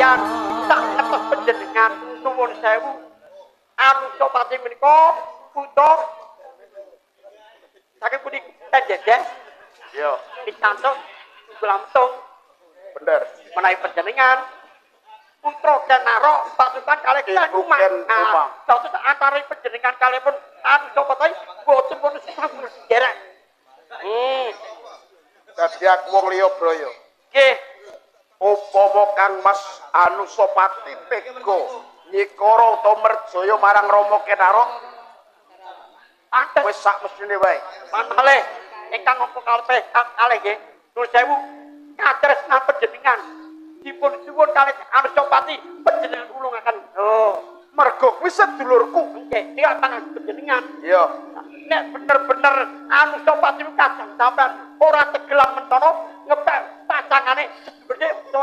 Kadang tak ngetos panjenengan, nuwun sewu. Anusapati menika putra saking pundi Ken Jeje? Iya. Pikantuk Lamtung. Bener. Menawi panjenengan putra Ken Arok pasukan kalih Ken Ibu Umang. Ken Umang. Dados antara panjenengan kalihipun Anusapati boten pun sampun derek. Dadi aku wong liya, Braya. Nggih. Upama Kang Mas Anusapati tega nyikara utawa merjaya marang Rama Ken Arok, Pantes. Wis sak mestine wae. Manale ingkang angka kalih kalih nggih. Nuwun sewu, katresnan panjenengan dipun suwun kalih Anusapati, panjenengan ulungaken. Oh, Mergo kuwi sedulurku. Nggih, tiap tangan panjenengan. Iya. Nek bener-bener Anusapati ku kadang sampean